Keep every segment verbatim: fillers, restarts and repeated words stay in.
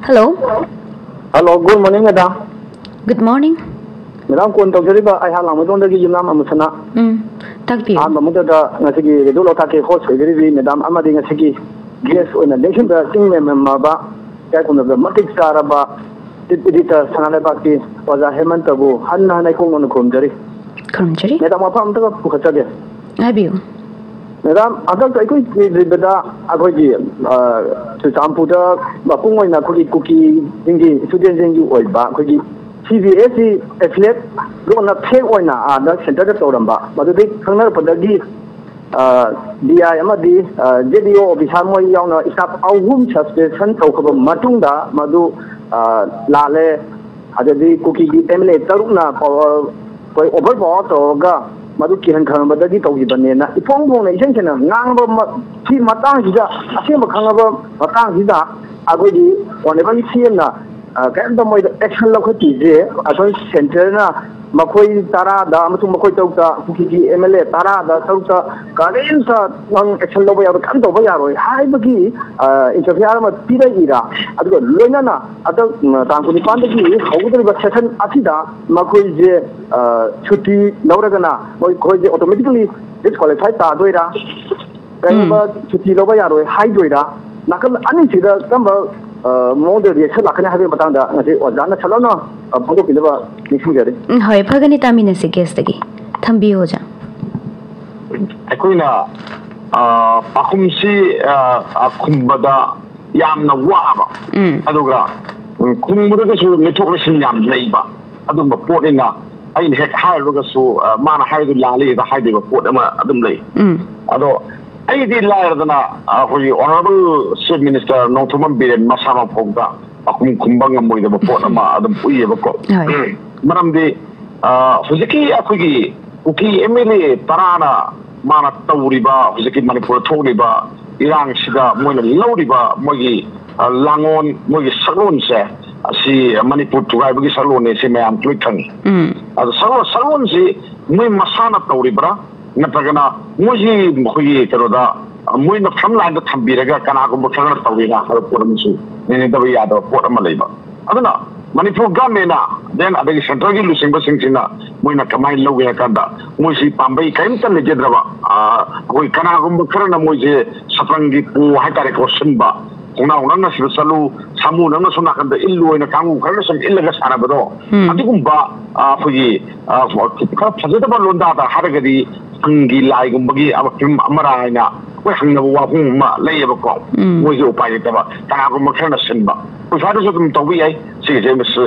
Hello. Hello, good morning, madam. Good morning. Madam, call ꯇꯧꯖꯔꯤꯕ ꯑꯩꯍꯥꯛ ꯂꯥꯡꯃꯩꯗꯣꯡꯗꯒꯤ ꯌꯨꯝꯅꯥꯝ ꯑꯃꯨꯁꯅꯥ꯫ ꯎꯝ, ꯇꯥꯛꯄꯤꯌꯨ꯫ ꯑꯍꯥꯟꯕ ꯃꯛꯇꯗ ꯉꯁꯤꯒꯤ ꯔꯦꯗꯤꯑꯣ ꯂꯣꯊꯥꯛꯀꯤ ꯍꯣꯁ ꯑꯣꯏꯕꯤꯔꯤꯕꯤ ꯃꯦꯗꯥꯝ ꯑꯃꯗꯤ ꯉꯁꯤꯒꯤ ꯒꯦꯁ ꯑꯣꯏꯅ ꯂꯦꯡꯁꯤꯟꯕ ꯆꯤꯡ ꯂꯦꯝꯂꯝꯃꯕ ꯏꯀꯥꯏ ꯈꯨꯝꯅꯕꯗ ꯃꯇꯤꯛ ꯆꯥꯔꯕ ꯆꯤꯐ ꯏꯗꯤꯇꯔ ꯁꯅꯥ ꯂꯩꯕꯥꯛꯀꯤ ꯑꯣꯖꯥ ꯍꯦꯃꯟꯇꯕꯨ ꯍꯟꯅ ꯍꯟꯅ ꯏꯈꯣꯡ ꯃꯅ ꯈꯨꯔꯨꯝꯖꯔꯤ꯫ ꯈꯨꯔꯨꯝꯖꯔꯤ꯫ ꯃꯦꯗꯥꯝ, ꯋꯥꯐꯝ ꯑꯝꯇꯒ ꯄꯨꯈꯠꯆꯒꯦ꯫ ꯍꯥꯏꯕꯤꯌꯨ꯫ ꯃꯦꯗꯥꯝ, ꯍꯟꯗꯛꯇ ꯑꯩꯈꯣꯏ ꯀꯦꯟꯗ꯭ꯔꯗ ꯑꯩꯈꯣꯏꯒꯤ, ꯑ, ꯆꯨꯔꯆꯥꯟꯄꯨꯔꯗ ꯃꯄꯨꯡ ꯑꯣꯏꯅ ꯑꯩꯈꯣꯏꯒꯤ ꯀꯨꯀꯤꯁꯤꯡꯒꯤ ꯏꯁꯇꯨꯗꯦꯟꯁꯤꯡꯒꯤ ꯑꯣꯏꯕ ꯑꯩꯈꯣꯏꯒꯤ ꯁꯤ ꯕꯤ ꯑꯦꯁ ꯏ ꯑꯦꯐꯤꯂꯦꯠ ꯂꯣꯟꯅ ꯐꯦꯛ ꯑꯣꯏꯅ ꯑꯥꯗ ꯁꯦꯟꯇꯔꯗ ꯇꯧꯔꯝꯕ, ꯃꯗꯨꯗꯒꯤ ꯈꯪꯅꯔꯛꯄꯗꯒꯤ, ꯑ, ꯗꯤ ꯑꯥꯏ ꯑꯃꯗꯤ, ꯑ, ꯖꯦ ꯗꯤ ꯑꯣ ꯑꯣꯐꯤꯁꯥꯔ ꯃꯣꯏ ꯌꯥꯎꯅ ꯏꯁꯇꯥꯐ ꯑꯍꯨꯝ ꯁꯁꯄꯦꯟꯁꯟ ꯇꯧꯈ꯭ꯔꯕ ꯃꯇꯨꯡꯗ ꯃꯗꯨ, ꯑ, ꯂꯥꯜꯂꯦ꯫ ꯑꯗꯨꯗꯒꯤ ꯀꯨꯀꯤꯒꯤ ꯑꯦꯝ ꯑꯦꯜ ꯑꯦ ꯇꯔꯨꯛꯅ ꯄꯋꯥꯔ, ꯑꯩꯈꯣꯏ ꯑꯣꯚꯔ ꯄꯋꯥꯔ ꯇꯧꯔꯒ ꯃꯗꯨ ꯀꯤꯍꯟ ꯈꯪꯍꯟꯕꯗꯒꯤ ꯇꯧꯈꯤꯕꯅꯦꯅ ꯏꯐꯣꯡ ꯐꯣꯡꯅ ꯏꯁꯦꯡ ꯁꯦꯡꯅ ꯉꯥꯡꯕ ꯃ-, ꯁꯤ ꯃꯇꯥꯡꯁꯤꯗ, ꯑꯁꯦꯡꯕ ꯈꯪꯉꯕ ꯃꯇꯥꯡꯁꯤꯗ ꯑꯩꯈꯣꯏꯒꯤ ꯑꯣꯅꯦꯕꯜ ꯁꯤ ꯑꯦꯝꯅ, ꯑ, ꯀꯔꯤꯝꯇ ꯃꯣꯏꯗ ꯑꯦꯛꯁꯟ ꯂꯧꯈꯠꯄꯤꯗ꯭ꯔꯦ꯫ ꯑꯩꯈꯣꯏ ꯁꯦꯟꯇꯔꯅ ꯃꯈꯣꯏ ꯇꯔꯥꯗ ꯑꯃꯁꯨꯡ ꯃꯈꯣꯏ ꯇꯔꯨꯛꯇ, ꯀꯨꯀꯤꯒꯤ ꯑꯦꯝ ꯑꯦꯜ ꯑꯦ ꯇꯔꯥꯗ ꯇꯔꯨꯛꯇ ꯀꯔꯤꯝꯇ ꯅꯪ ꯑꯦꯛꯁꯟ ꯂꯧꯕ ꯌꯥꯔꯣꯏ, ꯀꯔꯤꯝ ꯇꯧꯕ ꯌꯥꯔꯣꯏ ꯍꯥꯏꯕꯒꯤ, ꯑ, ꯏꯟꯇꯔꯐꯤꯌꯥꯔ ꯑꯃ ꯄꯤꯔꯛꯏꯔꯥ? ꯑꯗꯨꯒ ꯂꯣꯏꯅꯅ ꯍꯟꯗꯛ, ꯎꯝ, ꯇꯥꯡ ꯀꯨꯟꯅꯤꯄꯥꯟꯗꯒꯤ ꯍꯧꯒꯗꯧꯔꯤꯕ ꯁꯦꯁꯟ ꯑꯁꯤꯗ ꯃꯈꯣꯏꯁꯦ, ꯑ, ꯁꯨꯇꯤ ꯂꯧꯔꯒꯅ ꯃꯣꯏ, ꯑꯩꯈꯣꯏꯁꯦ ꯑꯣꯇꯣꯃꯦꯇꯤꯀꯦꯂꯤ ꯗꯤꯁꯀ꯭ꯋꯥꯂꯤꯐꯥꯏ ꯇꯥꯗꯣꯏꯔꯥ? ꯀꯔꯤꯒꯨꯝꯕ ꯁꯨꯇꯤ ꯂꯧꯕ ꯌꯥꯔꯣꯏ ꯍꯥꯏꯗꯣꯏꯔꯥ? ꯅꯥꯀꯜ ꯑꯅꯤꯁꯤꯗ ꯀꯔꯝꯕ, ꯑ, ꯃꯑꯣꯡꯗ ꯔꯤꯑꯦꯛꯁꯟ ꯂꯥꯛꯀꯅꯤ ꯍꯥꯏꯕꯒꯤ ꯃꯇꯥꯡꯗ ꯉꯁꯤ ꯑꯣꯖꯥꯅ ꯁꯂꯝꯅ, ꯑ, ꯐꯣꯡꯗꯣꯛꯄꯤꯅꯕ ꯅꯤꯡꯁꯤꯡꯖꯔꯤ꯫ ꯎꯝ, ꯍꯣꯏ, ꯐꯒꯅꯤ, ꯇꯥꯃꯤꯟꯅꯁꯤ ꯒꯦꯁꯇꯒꯤ꯫ ꯊꯝꯕꯤꯌꯨ, ꯑꯣꯖꯥ꯫ ꯑꯩꯈꯣꯏꯅ, ꯑ, ꯄꯥꯎꯈꯨꯝꯁꯤ, ꯑ, ꯑ, ꯈꯨꯝꯕꯗ ꯌꯥꯝꯅ ꯋꯥꯕ, ꯎꯝ꯫ ꯑꯗꯨꯒ, ꯎꯝ, ꯈꯨꯝꯕꯗꯁꯨ ꯂꯩꯊꯣꯛ ꯂꯩꯁꯤꯟ ꯌꯥꯝ ꯂꯩꯕ ꯑꯗꯨꯝꯕ ꯄꯣꯠꯅꯤꯅ, ꯑꯩꯅ ꯍꯦꯛ ꯍꯥꯏꯔꯨꯔꯒꯁꯨ, ꯑ, ꯃꯥꯅ ꯍꯥꯏꯔꯤꯗꯨ ꯂꯥꯜꯂꯤ ꯍꯦꯛꯇ ꯍꯥꯏꯗꯣꯏꯕ ꯄꯣꯠ ꯑꯃ ꯑꯗꯨꯝ ꯂꯩ꯫ ꯎꯝ꯫ ꯑꯗꯣ ꯑꯩꯗꯤ ꯂꯥꯏꯔꯗꯅ, ꯑ, ꯑꯩꯈꯣꯏꯒꯤ honourable chief minister Nongthombam Biren ꯃꯁꯥꯃꯛ ꯐꯥꯎꯗ ꯄꯥꯎꯈꯨꯝ ꯈꯨꯝꯕ ꯉꯝꯃꯣꯏꯗꯕ ꯄꯣꯠ ꯑꯃ ꯑꯗꯨꯝ ꯎꯏꯌꯦꯕꯀꯣ꯫ ꯍꯣꯏ꯫ ꯃꯔꯝꯗꯤ, ꯑ, ꯍꯧꯖꯤꯛꯀꯤ ꯑꯩꯈꯣꯏꯒꯤ ꯀꯨꯀꯤ ꯑꯦꯝ ꯑꯦꯜ ꯑꯦ ꯇꯔꯥꯅ ꯃꯥꯅ ꯇꯧꯔꯤꯕ, ꯍꯧꯖꯤꯛꯀꯤ ꯃꯅꯤꯄꯨꯔꯗ ꯊꯣꯛꯂꯤꯕ ꯏꯔꯥꯡꯁꯤꯗ ꯃꯣꯏꯅ ꯂꯧꯔꯤꯕ ꯃꯣꯏꯒꯤ, ꯑ, ꯂꯥꯡꯑꯣꯟ, ꯃꯣꯏꯒꯤ ꯁꯛꯂꯣꯟꯁꯦ, ꯑꯁꯤ ꯃꯅꯤꯄꯨꯔ ꯊꯨꯒꯥꯏꯕꯒꯤ ꯁꯛꯂꯣꯟꯅꯦ, ꯁꯤ ꯃꯌꯥꯝ ꯂꯣꯏ ꯈꯪꯉꯤ꯫ ꯎꯝ꯫ ꯑꯗꯣ ꯁꯛꯂꯣꯟ, ꯁꯛꯂꯣꯟꯁꯤ ꯃꯣꯏ ꯃꯁꯥꯅ ꯇꯧꯔꯤꯕ꯭ꯔꯥ, ꯅꯠꯇ꯭ꯔꯒꯅ ꯃꯣꯏꯁꯤ ꯃꯈꯣꯏꯒꯤ ꯀꯩꯅꯣꯗ, ꯃꯣꯏꯅ ꯐ꯭ꯔꯟ ꯂꯥꯏꯟꯗ ꯊꯝꯕꯤꯔꯒ ꯀꯅꯥꯒꯨꯝꯕ ꯈꯔꯅ ꯇꯧꯔꯤꯅ ꯍꯥꯏꯕ ꯄꯣꯠ ꯑꯃꯁꯨ ꯅꯩꯅꯗꯕ ꯌꯥꯗꯕ ꯄꯣꯠ ꯑꯃ ꯂꯩꯕ꯫ ꯑꯗꯨꯅ ꯃꯅꯤꯄꯨꯔ ꯒꯃꯦꯟꯅ, ꯗꯦꯟ ꯑꯗꯒꯤ ꯁꯦꯟꯇ꯭ꯔꯦꯜꯒꯤ ꯂꯨꯆꯤꯡꯕꯁꯤꯡꯁꯤꯅ ꯃꯣꯏꯅ ꯀꯃꯥꯏꯅ ꯂꯧꯒꯦ ꯍꯥꯏ ꯀꯥꯟꯗ, ꯃꯣꯏꯁꯤ ꯄꯥꯝꯕꯩ ꯀꯔꯤꯝꯇ ꯂꯩꯖꯗ꯭ꯔꯕ, ꯑꯩꯈꯣꯏ ꯀꯅꯥꯒꯨꯝꯕ ꯈꯔꯅ ꯃꯣꯏꯁꯦ ꯁꯇ꯭ꯔꯪꯒꯤ ꯄꯣ ꯍꯥꯏꯇꯥꯔꯦꯀꯣ, ꯁꯤꯟꯕ, ꯈꯣꯡꯅꯥꯎ ꯅꯪꯅ ꯁꯤꯗ ꯆꯠꯂꯨ, ꯁꯥꯃꯨ ꯅꯪꯅ ꯁꯣꯝ ꯅꯥꯀꯟꯗ ꯏꯜꯂꯨ ꯍꯥꯏꯅ ꯀꯥꯡꯕꯨ ꯈꯔꯅ ꯁꯨꯝ ꯏꯜꯂꯒ ꯁꯥꯟꯅꯕꯗꯣ, ꯎꯝ꯫ ꯑꯗꯨꯒꯨꯝꯕ, ꯑ, ꯑꯩꯈꯣꯏꯒꯤ, ꯑ, ꯈꯔ ꯐꯖꯗꯕ ꯂꯣꯟꯗꯥꯗ ꯍꯥꯏꯔꯒꯗꯤ ꯁꯪꯒꯤ ꯂꯥꯏꯒꯨꯝꯕꯒꯤ ꯑꯃ ꯐꯤꯂꯝ ꯑꯃꯔꯥ ꯍꯥꯏꯅ ꯑꯩꯈꯣꯏ ꯍꯪꯅꯕ ꯋꯥꯐꯝ ꯑꯃ ꯂꯩꯌꯦꯕꯀꯣ꯫ ꯎꯝ꯫ ꯃꯣꯏꯁꯦ ꯎꯄꯥꯏ ꯂꯩꯇꯕ, ꯀꯅꯥꯒꯨꯝꯕ ꯈꯔꯅ ꯁꯤꯟꯕ꯫ ꯑꯩꯈꯣꯏ ꯁ꯭ꯋꯥꯏꯗꯁꯨ ꯑꯗꯨꯝ ꯇꯧꯕ ꯌꯥꯏ꯫ ꯁꯤꯒꯤꯁꯦ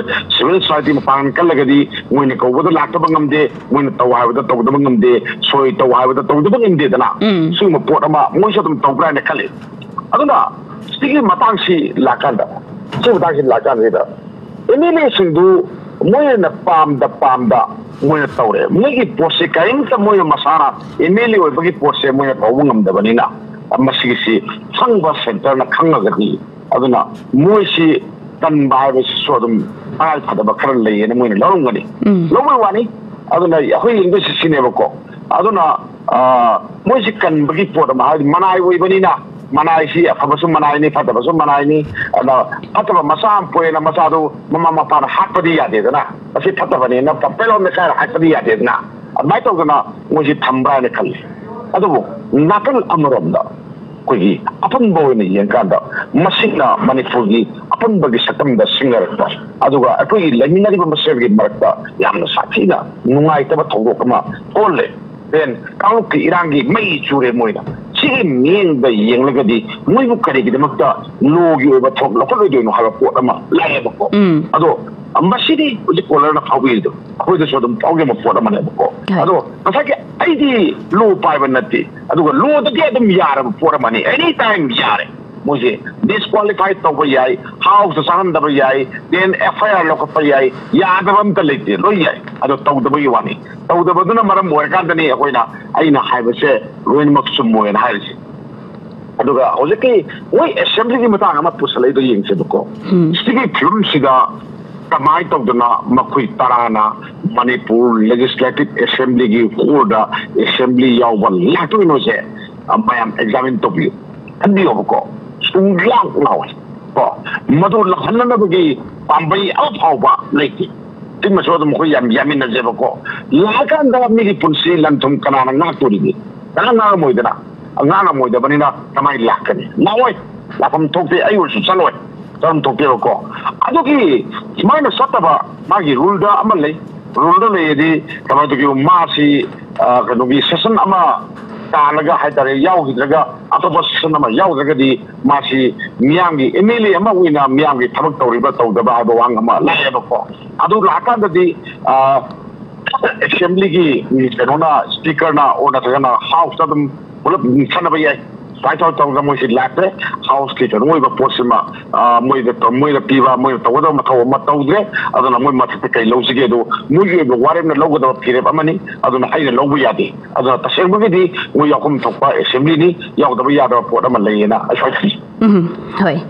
ꯁꯤꯚꯤꯜ ꯁꯣꯁꯥꯏꯇꯤ ꯃꯄꯥꯡꯒꯜ ꯀꯜꯂꯒꯗꯤ ꯃꯣꯏꯅ ꯀꯧꯕꯗ ꯂꯥꯛꯇꯕ ꯉꯝꯗꯦ, ꯃꯣꯏꯅ ꯇꯧ ꯍꯥꯏꯕꯗ ꯇꯧꯗꯕ ꯉꯝꯗꯦ, ꯁꯣꯏ ꯇꯧ ꯍꯥꯏꯕꯗ ꯇꯧꯗꯕ ꯉꯝꯗꯦꯗꯅ꯫ ꯎꯝ꯫ ꯁꯤꯒꯨꯝꯕ ꯄꯣꯠ ꯑꯃ ꯃꯣꯏꯁꯨ ꯑꯗꯨꯝ ꯇꯧꯕ꯭ꯔꯥ ꯍꯥꯏꯅ ꯈꯜꯂꯤ꯫ ꯑꯗꯨꯅ ꯁꯤꯒꯤ ꯃꯇꯥꯡꯁꯤ ꯂꯥꯛꯀꯥꯟꯗ, ꯁꯤꯒꯤ ꯃꯇꯥꯡꯁꯤ ꯂꯥꯛꯀꯥꯟꯁꯤꯗ ꯑꯦꯝ ꯑꯦꯜ ꯑꯦꯁꯤꯡꯗꯨ ꯃꯣꯏꯅ ꯄꯥꯝꯗ ꯄꯥꯝꯗ ꯃꯣꯏꯅ ꯇꯧꯔꯦ꯫ ꯃꯣꯏꯒꯤ ꯄꯣꯠꯁꯦ ꯀꯔꯤꯝꯇ ꯃꯣꯏꯅ ꯃꯁꯥꯅ ꯑꯦꯝ ꯑꯦꯜ ꯑꯦ ꯑꯣꯏꯕꯒꯤ ꯄꯣꯠꯁꯦ ꯃꯣꯏꯅ ꯇꯧꯕ ꯉꯝꯗꯕꯅꯤꯅ, ꯃꯁꯤꯒꯤꯁꯤ ꯁꯪꯕ ꯁꯦꯟꯇꯔꯅ ꯈꯪꯉꯒꯗꯤ, ꯑꯗꯨꯅ ꯃꯣꯏꯁꯤ ꯀꯟꯕ ꯍꯥꯏꯕꯁꯤꯁꯨ ꯑꯗꯨꯝ ꯇꯉꯥꯏ ꯐꯗꯕ ꯈꯔ ꯂꯩꯌꯦꯅ ꯃꯣꯏꯅ ꯂꯧꯔꯝꯒꯅꯤ꯫ ꯎꯝ꯫ ꯂꯧꯕꯩ ꯋꯥꯅꯤ꯫ ꯑꯗꯨꯅ ꯑꯩꯈꯣꯏ ꯌꯦꯡꯗꯣꯏꯁꯤ ꯁꯤꯅꯦꯕꯀꯣ꯫ ꯑꯗꯨꯅ, ꯑ, ꯃꯣꯏꯁꯤ ꯀꯟꯕꯒꯤ ꯄꯣꯠ ꯑꯃ, ꯍꯥꯏꯗꯤ ꯃꯅꯥꯏ ꯑꯣꯏꯕꯅꯤꯅ, ꯃꯅꯥꯏꯁꯤ ꯑꯐꯕꯁꯨ ꯃꯅꯥꯏꯅꯤ, ꯐꯠꯇꯕꯁꯨ ꯃꯅꯥꯏꯅꯤ꯫ ꯑꯗ ꯐꯠꯇꯕ ꯃꯆꯥ ꯑꯃ ꯄꯣꯛꯑꯦꯅ ꯃꯆꯥꯗꯨ ꯃꯃꯥ ꯃꯄꯥꯅ ꯍꯥꯠꯄꯗꯤ ꯌꯥꯗꯦꯗꯅ, ꯃꯁꯤ ꯐꯠꯇꯕꯅꯤꯅ ꯄꯦꯂꯣꯟ ꯃꯦꯈꯥꯏꯔ ꯍꯥꯠꯄꯗꯤ ꯌꯥꯗꯦꯗꯅ꯫ ꯑꯗꯨꯃꯥꯏꯅ ꯇꯧꯗꯅ ꯃꯣꯏꯁꯤ ꯊꯝꯕ꯭ꯔꯥ ꯍꯥꯏꯅ ꯈꯜꯂꯤ꯫ ꯑꯗꯨꯕꯨ ꯅꯥꯀꯜ ꯑꯃꯔꯣꯝꯗ ꯑꯩꯈꯣꯏꯒꯤ ꯑꯄꯨꯟꯕ ꯑꯣꯏꯅ ꯌꯦꯡꯀꯥꯟꯗ, ꯃꯁꯤꯅ ꯃꯅꯤꯄꯨꯔꯒꯤ ꯑꯄꯨꯟꯕꯒꯤ ꯁꯛꯇꯝꯗ ꯁꯤꯡꯅꯔꯛꯄ, ꯑꯗꯨꯒ ꯑꯩꯈꯣꯏꯒꯤ ꯂꯩꯃꯤꯟꯅꯔꯤꯕ ꯃꯁꯦꯜꯒꯤ ꯃꯔꯛꯇ ꯌꯥꯝꯅ ꯁꯥꯊꯤꯅ ꯅꯨꯡꯉꯥꯏꯇꯕ ꯊꯧꯗꯣꯛ ꯑꯃ ꯊꯣꯛꯍꯜꯂꯦ꯫ ꯗꯦꯟ ꯀꯥꯡꯂꯨꯞꯀꯤ ꯏꯔꯥꯡꯒꯤ ꯃꯩ ꯆꯨꯔꯦ ꯃꯣꯏꯅ꯫ ꯁꯤꯒꯤ ꯃꯤꯠꯌꯦꯡꯗ ꯌꯦꯡꯂꯒꯗꯤ ꯃꯣꯏꯕꯨ ꯀꯔꯤꯒꯤꯗꯃꯛꯇ ꯂꯣꯒꯤ ꯑꯣꯏꯕ ꯊꯕꯛ ꯂꯧꯈꯠꯂꯣꯏꯗꯣꯏꯅꯣ ꯍꯥꯏꯕ ꯄꯣꯠ ꯑꯃ ꯂꯥꯛꯑꯦꯕꯀꯣ꯫ ꯎꯝ꯫ ꯑꯗꯣ ꯃꯁꯤꯗꯤ ꯍꯧꯖꯤꯛ ꯀꯣꯂꯔꯅ ꯐꯥꯎꯕꯤꯔꯤꯗꯣ ꯑꯩꯈꯣꯏꯗꯁꯨ ꯑꯗꯨꯝ ꯐꯥꯎꯖꯕ ꯄꯣꯠ ꯑꯃꯅꯦꯕꯀꯣ꯫ ꯍꯣꯏ꯫ ꯑꯗꯣ ꯉꯁꯥꯏꯒꯤ ꯑꯩꯗꯤ ꯂꯣ ꯄꯥꯏꯕ ꯅꯠꯇꯦ, ꯑꯗꯨꯒ ꯂꯣꯗꯗꯤ ꯑꯗꯨꯝ ꯌꯥꯔꯕ ꯄꯣꯠ ꯑꯃꯅꯤ, ꯑꯦꯅꯤ ꯇꯥꯏꯝ ꯌꯥꯔꯦ꯫ ꯃꯣꯏꯁꯦ ꯗꯤꯁꯀ꯭ꯋꯥꯂꯤꯐꯥꯏ ꯇꯧꯕ ꯌꯥꯏ, ꯍꯥꯎꯁꯇ ꯆꯪꯍꯟꯗꯕ ꯌꯥꯏ, ꯗꯦꯟ ꯑꯦꯐ ꯑꯥꯏ ꯑꯥꯔ ꯂꯧꯈꯠꯄ ꯌꯥꯏ, ꯌꯥꯗꯕ ꯑꯝꯇ ꯂꯩꯇꯦ, ꯂꯣꯏ ꯌꯥꯏ꯫ ꯑꯗꯣ ꯇꯧꯗꯕꯒꯤ ꯋꯥꯅꯤ꯫ ꯇꯧꯗꯕꯗꯨꯅ ꯃꯔꯝ ꯑꯣꯏꯔꯀꯥꯟꯗꯅꯤ ꯑꯩꯈꯣꯏꯅ, ꯑꯩꯅ ꯍꯥꯏꯕꯁꯦ ꯂꯣꯏꯅꯃꯛ ꯆꯨꯝꯃꯣꯏꯅ ꯍꯥꯏꯔꯤꯁꯦ꯫ ꯑꯗꯨꯒ ꯍꯧꯖꯤꯛꯀꯤ ꯃꯣꯏ ꯑꯦꯁꯦꯝꯕ꯭ꯂꯤꯒꯤ ꯃꯇꯥꯡ ꯑꯃ ꯄꯨꯁꯜꯂꯛꯏꯗꯣ ꯌꯦꯡꯁꯦꯕꯀꯣ꯫ ꯎꯝ꯫ ꯁꯤꯒꯤ ꯐꯤꯕꯝꯁꯤꯗ ꯀꯃꯥꯏꯅ ꯇꯧꯗꯅ ꯃꯈꯣꯏ ꯇꯔꯥꯅ ꯃꯅꯤꯄꯨꯔ ꯂꯦꯖꯤꯁꯂꯦꯇꯤꯚ ꯑꯦꯁꯦꯝꯕ꯭ꯂꯤꯒꯤ ꯍꯣꯜꯗ ꯑꯦꯁꯦꯝꯕ꯭ꯂꯤ ꯌꯥꯎꯕ ꯂꯥꯛꯇꯣꯏꯅꯣꯁꯦ? ꯑ, ꯃꯌꯥꯝ ꯑꯦꯛꯖꯥꯃꯤꯟ ꯇꯧꯕꯤꯌꯨ, ꯈꯟꯕꯤꯌꯣꯕꯀꯣ꯫ ꯁꯨꯡꯂꯥꯛ ꯂꯥꯎꯋꯦ ꯀꯣ꯫ ꯃꯗꯨ ꯂꯥꯛꯍꯟꯅꯅꯕꯒꯤ ꯄꯥꯝꯕꯩ ꯑꯃ ꯐꯥꯎꯕ ꯂꯩꯇꯦ꯫ ꯁꯤꯃꯁꯨ ꯑꯗꯨꯝ ꯑꯩꯈꯣꯏ ꯌꯥꯝ ꯌꯥꯃꯤꯟꯅꯁꯦꯕꯀꯣ꯫ ꯂꯥꯛꯑꯀꯥꯟꯗ ꯃꯤꯒꯤ ꯄꯨꯟꯁꯤ ꯂꯟ ꯊꯨꯝ ꯀꯅꯥꯅ ꯉꯥꯛꯇꯣꯔꯤꯒꯦ? ꯀꯅꯥ ꯉꯥꯡꯉꯝꯃꯣꯏꯗꯅ? ꯉꯥꯡꯉꯝꯃꯣꯏꯗꯕꯅꯤꯅ ꯀꯃꯥꯏꯅ ꯂꯥꯛꯀꯅꯤ? ꯂꯥꯛꯑꯣꯏ꯫ ꯂꯥꯛꯐꯝ ꯊꯣꯛꯇꯦ꯫ ꯑꯩ ꯑꯣꯏꯔꯁꯨ ꯆꯠꯂꯣꯏ꯫ ꯆꯠꯐꯝ ꯊꯣꯛꯇꯦꯕꯀꯣ꯫ ꯑꯗꯨꯒꯤ ꯁꯨꯃꯥꯏꯅ ꯆꯠꯇꯕ ꯃꯥꯒꯤ ꯔꯨꯜꯗ ꯑꯃ ꯂꯩ꯫ ꯔꯨꯜꯗ ꯂꯩꯔꯗꯤ ꯀꯃꯥꯏꯅ ꯇꯧꯒꯦ? ꯃꯥꯁꯤ, ꯑ, ꯀꯩꯅꯣꯒꯤ ꯁꯦꯁꯟ ꯑꯃ ꯇꯥꯜꯂꯒ ꯍꯥꯏꯇꯥꯔꯦ, ꯌꯥꯎꯈꯤꯗ꯭ꯔꯒ, ꯑꯇꯣꯞꯄ ꯁꯦꯁꯟ ꯑꯃ ꯌꯥꯎꯗ꯭ꯔꯒꯗꯤ ꯃꯥꯁꯤ ꯃꯤꯌꯥꯝꯒꯤ ꯑꯦꯝ ꯑꯦꯜ ꯑꯦ ꯑꯃ ꯑꯣꯏꯅ ꯃꯤꯌꯥꯝꯒꯤ ꯊꯕꯛ ꯇꯧꯔꯤꯕ ꯇꯧꯗꯕ ꯍꯥꯏꯕ ꯋꯥ ꯑꯃ ꯂꯥꯛꯑꯦꯕꯀꯣ꯫ ꯑꯗꯨ ꯂꯥꯛꯑꯀꯥꯟꯗꯗꯤ, ꯑ, ꯑꯦꯁꯦꯝꯕ꯭ꯂꯤꯒꯤ ꯀꯩꯅꯣꯅ, ꯁ꯭ꯄꯤꯀꯔꯅ ꯑꯣꯔ ꯅꯠꯇ꯭ꯔꯒꯅ ꯍꯥꯎꯁꯇ ꯑꯗꯨꯝ ꯄꯨꯂꯞ ꯈꯟꯅꯕ ꯌꯥꯏ꯫ ꯁꯨꯃꯥꯏꯅ ꯇꯧꯔ ꯇꯧꯔꯒ ꯃꯣꯏꯁꯤ ꯂꯥꯛꯇ꯭ꯔꯦ꯫ ꯍꯥꯎꯁꯀꯤ ꯀꯩꯅꯣ ꯑꯣꯏꯕ ꯄꯣꯠꯁꯤꯃ, ꯑ, ꯃꯣꯏꯗ ꯇꯧ-, ꯃꯣꯏꯅ ꯄꯤꯕ, ꯃꯣꯏꯅ ꯇꯧꯒꯗꯕ ꯃꯊꯧ ꯑꯃ ꯇꯧꯗ꯭ꯔꯦ꯫ ꯑꯗꯨꯅ ꯃꯣꯏ ꯃꯊꯛꯇ ꯀꯩ ꯂꯧꯁꯤꯒꯦ? ꯑꯗꯨ ꯃꯣꯏꯒꯤ ꯑꯣꯏꯕ ꯋꯥꯔꯦꯞꯅ ꯂꯧꯒꯗꯕ ꯐꯤꯔꯦꯞ ꯑꯃꯅꯤ꯫ ꯑꯗꯨꯅ ꯑꯩꯅ ꯂꯧꯕ ꯌꯥꯗꯦ꯫ ꯑꯗꯨꯅ ꯇꯁꯦꯡꯕꯒꯤꯗꯤ ꯃꯣꯏ ꯌꯥꯎꯐꯝ ꯊꯣꯛꯄ ꯑꯦꯁꯦꯝꯕ꯭ꯂꯤꯅꯤ, ꯌꯥꯎꯗꯕ ꯌꯥꯗꯕ ꯄꯣꯠ ꯑꯃ ꯂꯩꯌꯦꯅ ꯑꯩ ꯁ꯭ꯋꯥꯏꯗ ꯎꯝ, ꯍꯣꯏ꯫